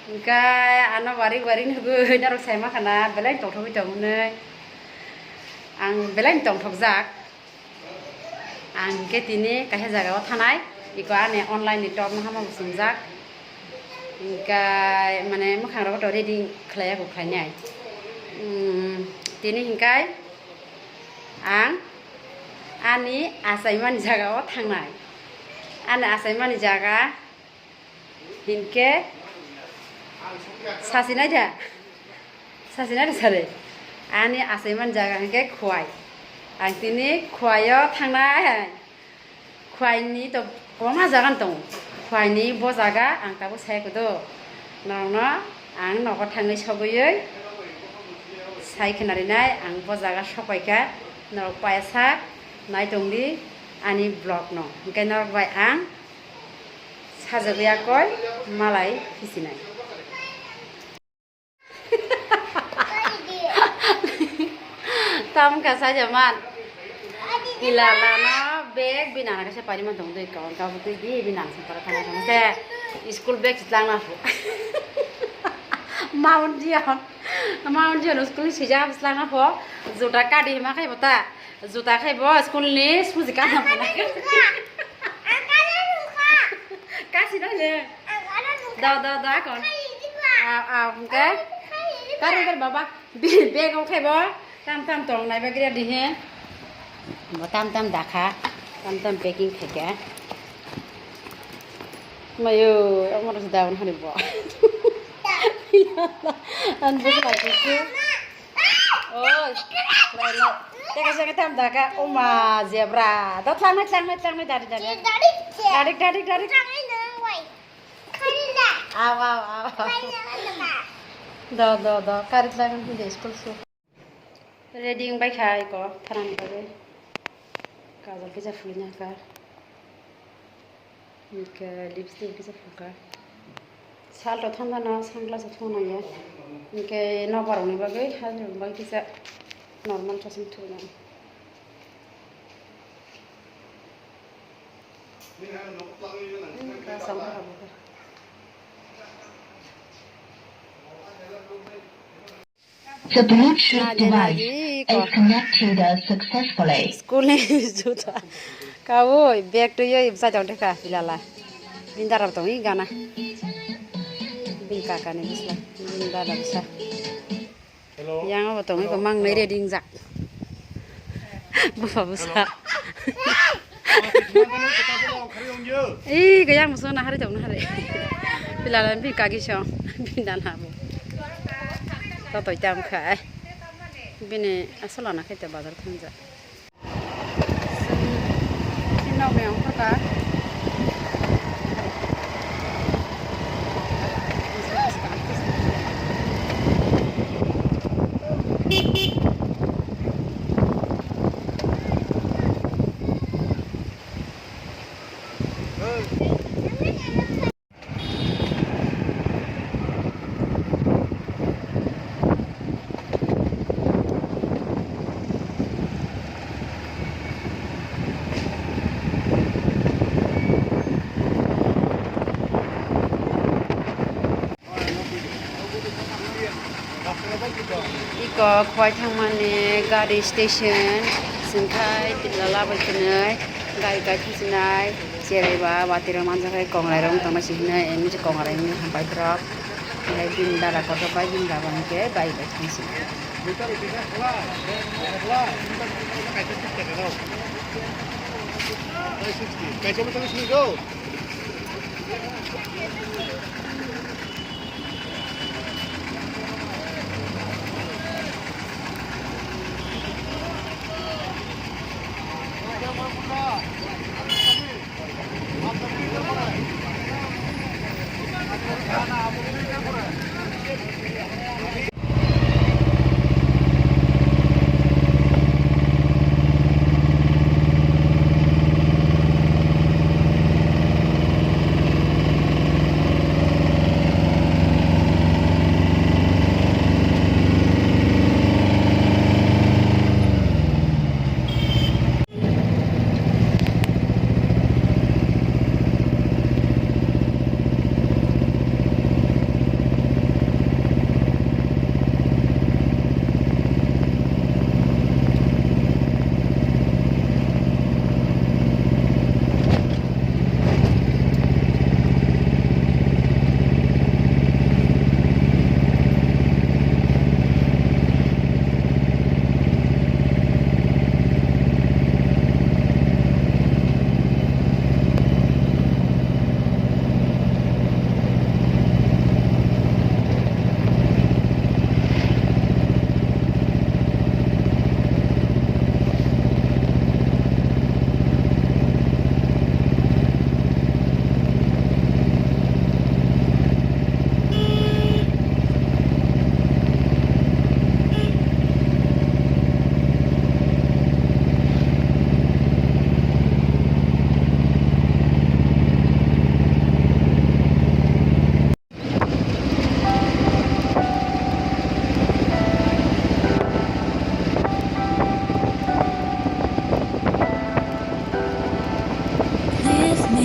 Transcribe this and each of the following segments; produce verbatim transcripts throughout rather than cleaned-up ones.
Hingke ano wari wari nugui norok saima khana belai tongthogwi tongmani. Ang belai tongthokjak. Ang hingke tini kaisa jaga o thanai. Iko ani online ni top no hama bo swngjak. Hingke mane mwkhang rogo to ready khlaiya bo khlainai. Hmm, tini hingke ang ani achaimani jaga o thangnai. Ani achaimani jaga Hinkhe sasinai da, sasinai da sari. Ani achaimani jaga hinkhe Khowai. Ang tini Khowai o thangnai hai. Khowai ni to kwbangma jaga no tongo. Khowai ni bo jaga ang tabuk sai kudo. Norokno ang nogo thangwi sogwi sai khwnarinai ang bo jaga sokpaikha. Norok paisa nai tongdi ani vlog no. Hinkhe norok bai ang Sajagwi akoi malai hisinai. Tamkha sajaman. Pilalano bag binana kaisa pariman tong dui kawan kabu twi di binana songkara thangna thangna se school bag si tlangna pho. Mount Zion. Mount Zion school ni sijak si tlangna pho. Juta kadi hima khai bota. Juta khai bo school ni suji kana pho. Kasi dai le. Da, da, da, kon. Aw, aw, hingke. Kari kari baba. Bi, bag o khai bo. Tam tam tong nai bagri di he. Bo tam tam dakha. Tam tam packing khai ke. Mayo, amar se daun hani bo. An bus la kuku. Oi. Teka saka tam dakha. Oma zebra. Da tlang nai tlang nai tlang nai dari dari. Dari dari dari. Aw, aw, aw. Do, do, do. Kari tlang nai school su. Ready wngbai kha iko thanani bagwi. Kajol kisa phulwi nangkha. Hinkhe lipstick kisa phulkha. Salto thanda no sunglass o thung nangya. Hinkhe nokbar rokni bagwi hajrok bagwi kisa normal chosma thung nang. The Bluetooth device is connected successfully. School ni juta. Kaui bag twi oi bwsai tong theka pilala. Bini dara tong i gana. Bini kaka ni bwsla. Bini dada bwsa. Yang abo tong i ko mang nai ready wngjak. Bwsa bwsa. Ih, gaya musuh nahari tong nahari. Pilala bini kaki song. Bini dana bo. Totoi tam khai. Bini asal ana khai te bazar thangja. Sini nong me ongkha ta. Iko khwai thangmani gari station singkhai tila labai twnwi gari kai thangsinai cherai ba watwi rok manjakhai kongrai rok wng tongma simi hinwi eni je kongrai wngwi hambai borok tei bini dada kotor bai bini baba hinkhe bai bai thangsinai.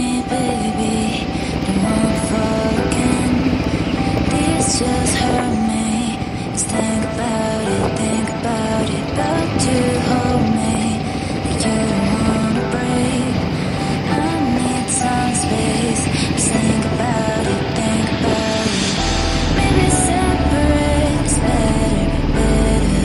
Baby, don't wanna fall again. This just hurt me. Just think about it, think about it. But you hold me, you don't wanna break. I need some space. Just think about it, think about it. Maybe separate's better, better.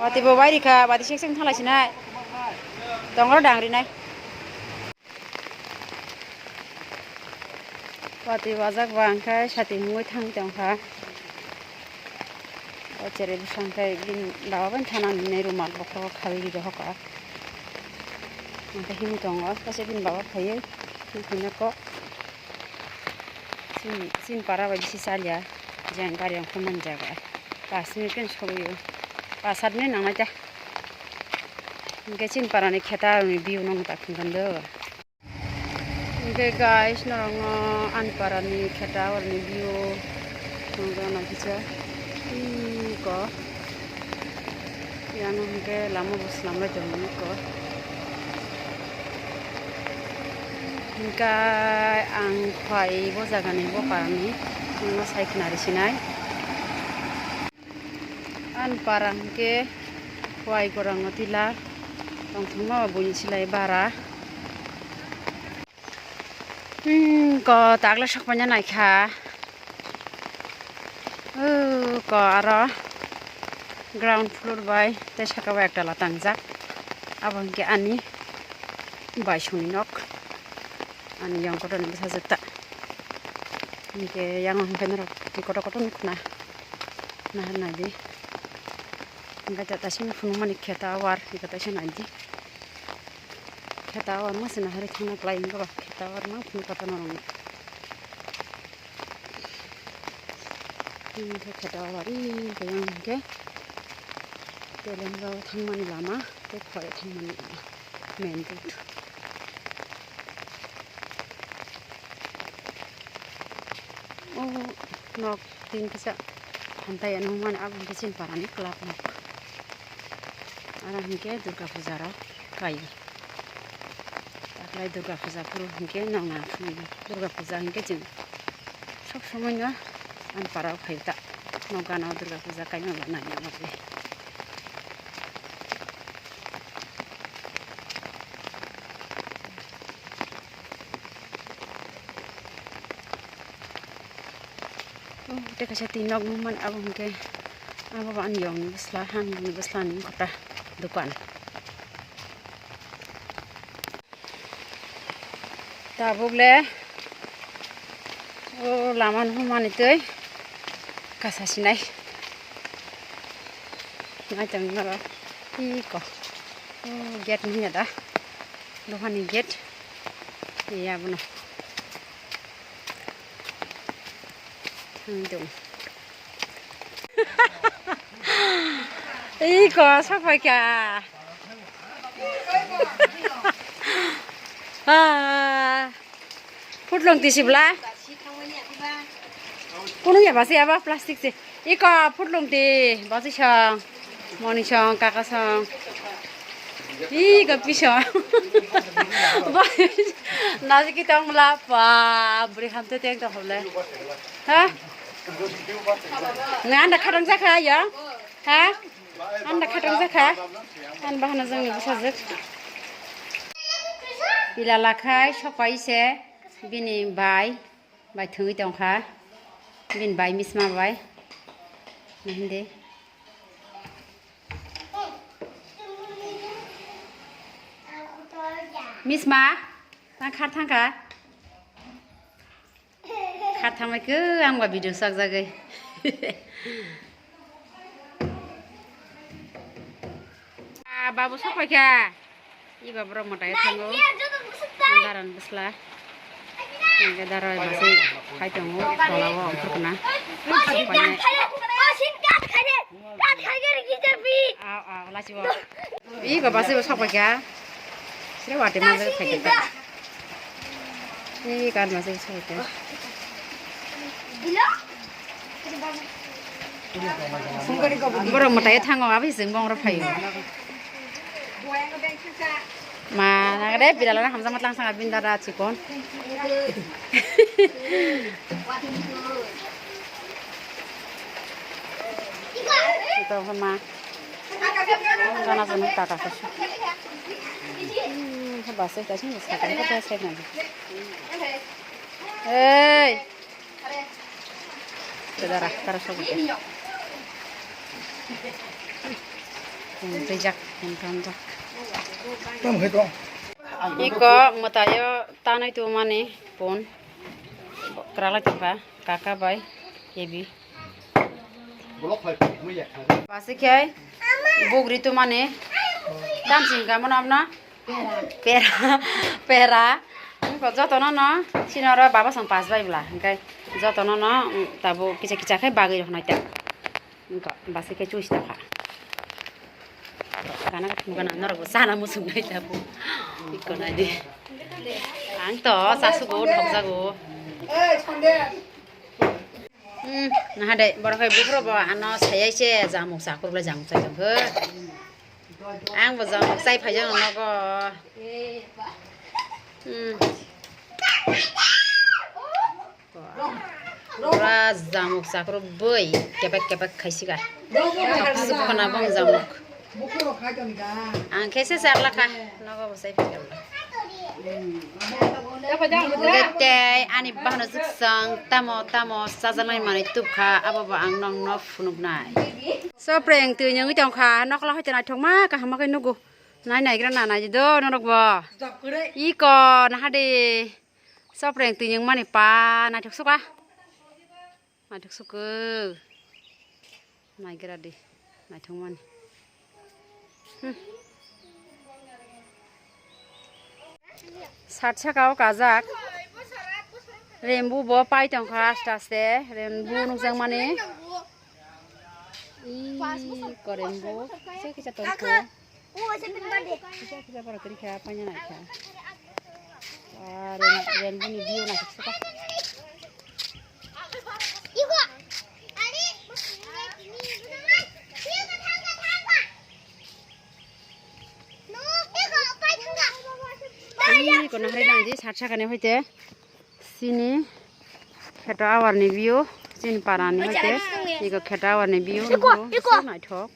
Watwi bo bai rikha, watwi sek sek thalai sinai. Tongro dang rinai. Watwi wajak ba hwnkhe sati himwi thang tongkha. O cherai bwsa hwnkhe bini baba bai thana hinwi rumal bokhrogo khawi ri dohor ka. Hwnkhe himwi tongo, kaisa bini baba phaiwi himwi kok. Chini, chini para bai bisi chalia, jang gari ongkhormani jaga. Pas minute khe sogwi o. Pas sat minute nangnai ta. Hwnkhe chini parani kheta rokni view no ta khungkhan do. Hwnkhe guys, norokno ani parani kheta rokni view nukjaknai kisa. Iko. Yang hwnkhe lama bo swnamlai tongo iko. Hwnkhe ang phai bo jagani bo parani nokno sai khna ri sinai. Ani para hwnkhe phai gorang o tila tongthokma buini silai bara. Hmm, ko takla sokmanya naikha. Oh, ko aro ground floor bai tei saka bai ekta la tangjak. Abo hwnkhe ani baisongni nok. Ani yang kotor ni bwsajwk ta. Hwnkhe yang hwnkhe norok twi kotor kotor nukhna. Nahar naidi. Hwnkhe ta tasing phunukmani kheta war hwnkhe taisa naidi. Kheta war ma se nahari thangna klai hwnkhe ba kheta war ma phunuk kha norokno. Hwnkhe kheta war ri khe yang hwnkhe Telengrao thangmani lama tei Khowai thangmani lama main road. O nok tin kisa hamtai ano hwnmani abo hwnkhe chini parani club nok. Aro hwnkhe Durga puja rok khaio. Taklai Durga puja phuru hwnkhe nokna phunukgo. Durga puja hwnkhe chwng sob somoino ani parao khaio ta. Nok gana o Durga puja kaima ba naina bagwi. Oh, tei kaisa tin nok nukmani abo hwnkhe abo bo ani yongni bwsla, ani yongni bwslani wngkha ta dukan. Tabuk le O lama no mani tei kasa sinai. Nai tong noro. Iko. O gate ni da. Dohani gate. Ya bono. Thang dong. Iko sapai ka. Ah. Putlung tisibla. Kunu ya basi aba plastic se. Iko putlung ti basi song. Moni song, kaka song. Iko pisong. Naji kita mula pa beri hamte teng to hole. Ha? Ngan da khatang jakha ya. Ha? Anda khatang jakha. An bahana jangni bwsajwk. Pila lakhai sopai se bini bai, bai thwngwi tongkha. Bini bai misma bai. Nahindi. Misma, nang khar thangkha? Kha thangbai khe ang ba video sakjagwi. Ah, babu sok paikha. Iba borok mwtai thango. Daran bwsla. Hingke dara basi khai tongo. Tola o ongkhor khna. Aw, aw, lachio. Ih, baba se bo sok paikha. Sira wati manjak khaikha. Ih, kan ma se sok paikha. Borok mwtai thango, abo se bong rok phaio. Ma nagre bilala na hamjak matlang sanga bini dada chikon. Ito ma. Gana jani tata kasu. Hmm, basa kasu sakar ko sai nang. Hey. Kedara tara sobo. Rijak, rijak. Iko mwtaio tanwi tongmani pon. Kwrwlai tongkha kaka bai kebi. Basi khe bugri tongmani tamsing kamo namna. Pera, pera. Wngkha jotono no, sini oro baba song pas bai bwla, hwnkhe jotono no, mm, tabuk kisa kisa khe bagwi rw hwnwi ta. Wngkha basi khe chuis ta kha. Gana gana norok bo sana muchung nai tabuk. Iko nai di. Ang to chasugo, thokjago. Hmm, naha de, borok hai buphuru bo ano sayai se jamuk chakur bwlai jamuk chai tong khe. Ang bo jamuk chai phai jano nogo. Hmm. Pura jamuk chakur bwlai kebek kebek khai sika. Chok suk khana bong jamuk. Ang khe se chak lakha, nogo bo sai phikha. Tei ani bahno swkang tamo tamo chajaknai manwi tubkha, abo bo ang nokno phunuknai. Sopreng twi nyungwi tongkha, nokla hoite naithokma kaham khe nugo. Nai naigra na nai do norok bo. Iko naha de. Sopreng twi nyungmani pa naithok suka. Naithok suku. Naigra di. Naithok mani. Hmm. Sat saka o kajak. Rembu bo pai tongkha aste aste. Rembu nukjak mani. Ih, ko rembu. Kisa kisa tongkha. Kisa kisa borok kwrwi kha, paina nai kha. Ah, ren-, renbuni view naithok suka. Ih, kono hai nang di, sat sakani hoite. Chini kheto awar ni view, chini para ni hoite, iko kheto awar ni view, iko, nukho, iko. Naithok,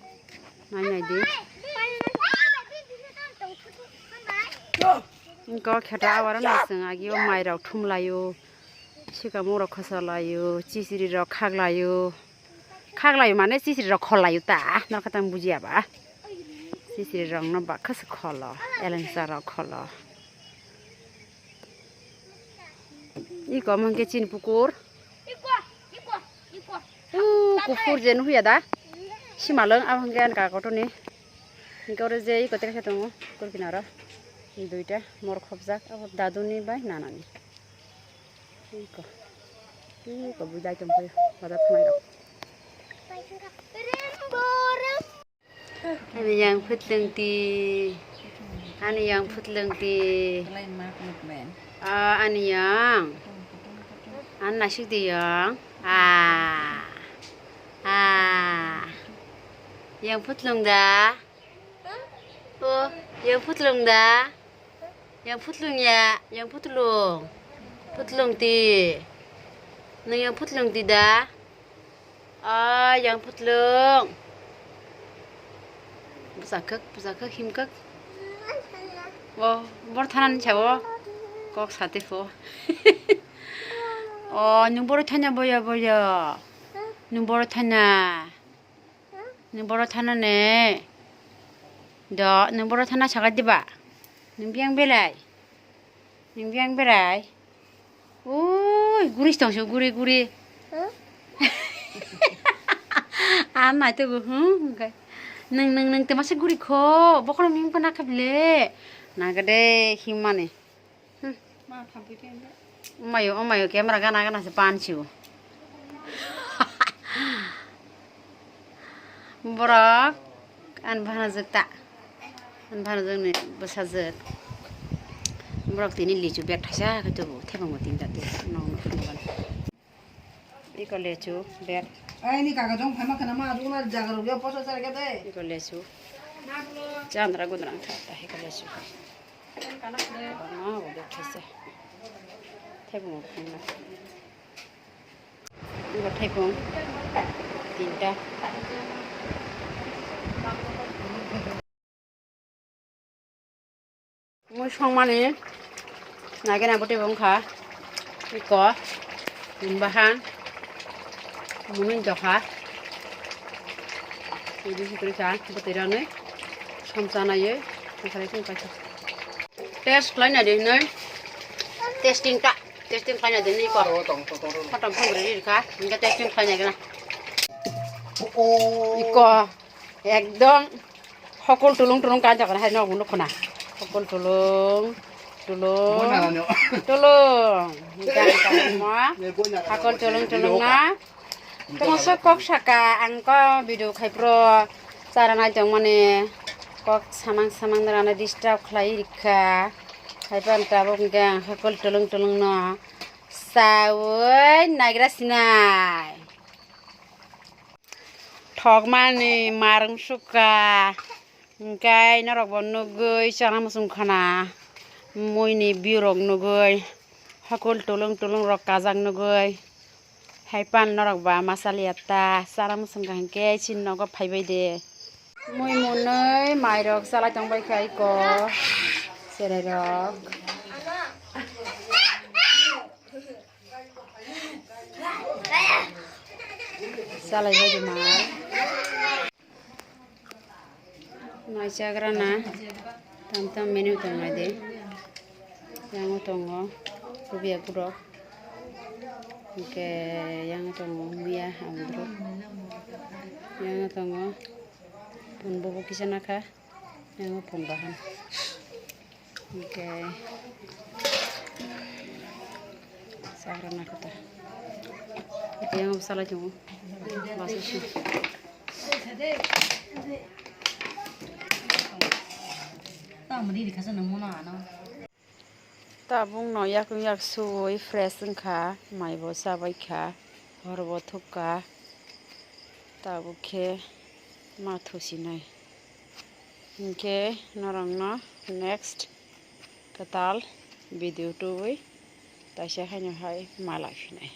nai nai di. Iko kheto awar no chwng agio mai rok thum laio, sikamung rok khosa laio, chichiri rok khak laio, khak laio mane chichiri rok khol laio ta, norokha tang bujiya ba, chichiri rok no bakha se kholo, elengsa rok kholo. Iko mangke chini pukur. Uuu, kuphur je nuhuya da. Simalwng, abo hwnkhe ani kaka kotorni. Hwnkhe oro je iko tei kaisa tongo, kurkina oro. Duita mor khopjak, abo daduni bai nanani. Iko. Iko bujai tongphai, bazar thangnai rok. Ani yang phutlung ti. Ani yang phutlung ti. Ah, ani yang. An nasik di yang. Ah. Ah. Yang phutlung da. Oh, yang phutlung da. Yang phutlung ya, yang phutlung. Phutlung ti. Nang yang phutlung ti da. Ah, yang phutlung. Bwsa khak, bwsa khak, him khak. Oh, bor thanani chao. Kok sate pho. Oh, nung bor thanya boya boya. Nung bor thanya. Nung bor thana ne. Do, nung bor thana saga diba. Nung biang belai. Nung biang belai. Ui, guri tong su, guri, guri. Huh? Ah, nai to, hmm, okay. Nung, nung, nung, te masa guri kho. Bokol ming pa nakha bile. Nagade, himani. Hmm. Mayo, mayo, camera gana, gana se pan siu. Borok, an bana jwk ta. An bana jwk ni bwsa jwk. Borok tini lichu bag thaisa khe tubu, thepung bo tinta te, nong nong nong. Iko lechu bag. Ai ni kaga jong phaima khana ma, aduna jaga rok yo poso sar khe de. Iko lechu. Chandra gudra tha ta, iko lechu. Bana bo bag thaisa. Thepung bo tinta. Iko thepung tinta. Mui songmani nagena bwtwi bo wngkha iko, bahang, mui dokha, bisi kwrwi kha bwtwi rani samsa naiwi test khlai naidi hinwi testing ta testing khlai naidi hinwi iko. Kotom phungrwi rikha hinkhe testing khlai naigwna iko. Ekdom hokol tulung tulung kanjak hai nog nukho na. Hokol tulung tulung tulung. Hokol tulung tulung na. Tamo sok kok saka ang ko video khai pro chara nai tong mani kok samang samang rana disturb khlai rikha. Hai pan tabuk hingke ang hokol tulung tulung no sawi naigra sinai. Thokmani marung sukha, hingke norok bo nugwi chana muchung khana, muini view rok nugwi, hakul tulung tulung rok kajak nugwi, haipan norok ba masa liya ta, chana muchung kha hingke chini nogo phaibai de. Mui munui mairok chalai tongbai kha iko, cherai rok. Salai bai de mai. Mai chagra na. Tam tam menu tong nai de. Yang tongo. Kubia kurok. Oke, yang tongo. Mia amdro. Yang tongo. Pun bobo kisa nakha. Yang pun bahan. Oke. Sagra na kata. Oke, yang salai tongo. Basa si. Tamo di di kasa nang mona ano. Tabuk no yak yak suwi fresh wngkha, mai bo chabai kha, hor bo thukka, tabuk khe ma thusinai. Hinkhe norokno next kwtal video tubui taisa haino hai ma lai phinai.